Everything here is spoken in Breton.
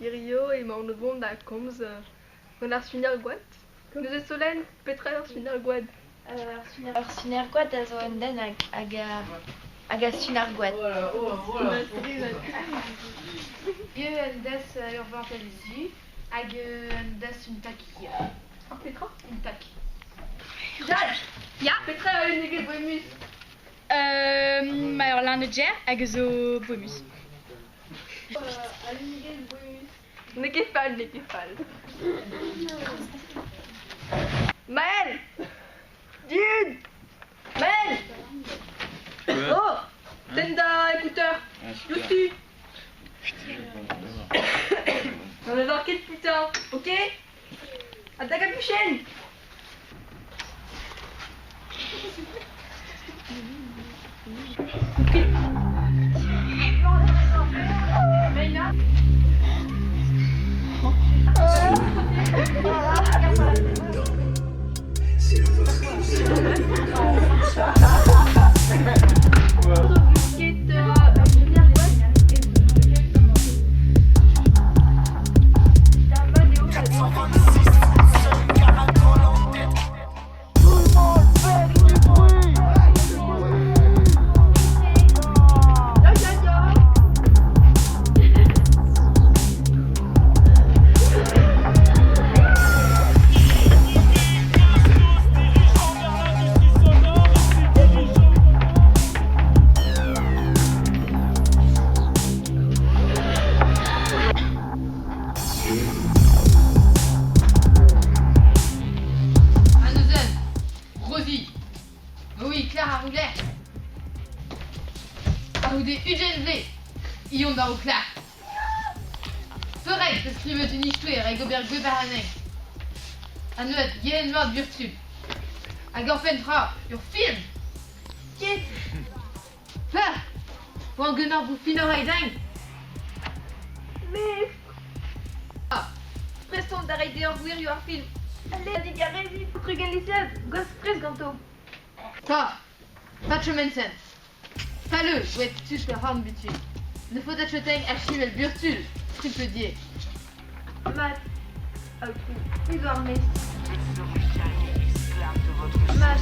Hirio emaon o vont da komz gant ar suner-gwad. Neuze Solenn, petra eo ar suner-gwad? Ur suner-gwad a zo un den hag a hag a sun ar gwad. Eo un das ur vantell zu hag un das un tak hir. Ar petra? Un tak. Jad! Ya. Petra eo un eget boemus? Ma ur lineger hag a zo boemus. N'eo ket fall, n'eo ket fall. Maël! Dud! Maël! Oh! Tenn da écouteur! Diouzhtu! N'en evar ket putain, ok? Ha da gapuchenn! Ha neuze, Rosie. Oui, Clara Rouler. A-c'houde 20 vloaz, Ion war ho klac'h. Peurrest e skrivet un istoer hag ober gweb anezhi. Ha neuze, yen mat burtub. Hag oc'hpenn tra, ur film. Ket. Peur Oan ganeoc'h vo finoc'h egein. Mestr! Ah, prest on da reiñ dezhañ gwirioù ar film. Allez, digarezit, trugarezit, gwasp-prest ganto. Ta, Patchomensen. Paleu, oet tus ur c'horn butun. Ne faot achoteñ achivel burtul, tripledier. Mat, aotrou, me zo ar mestr. Mat.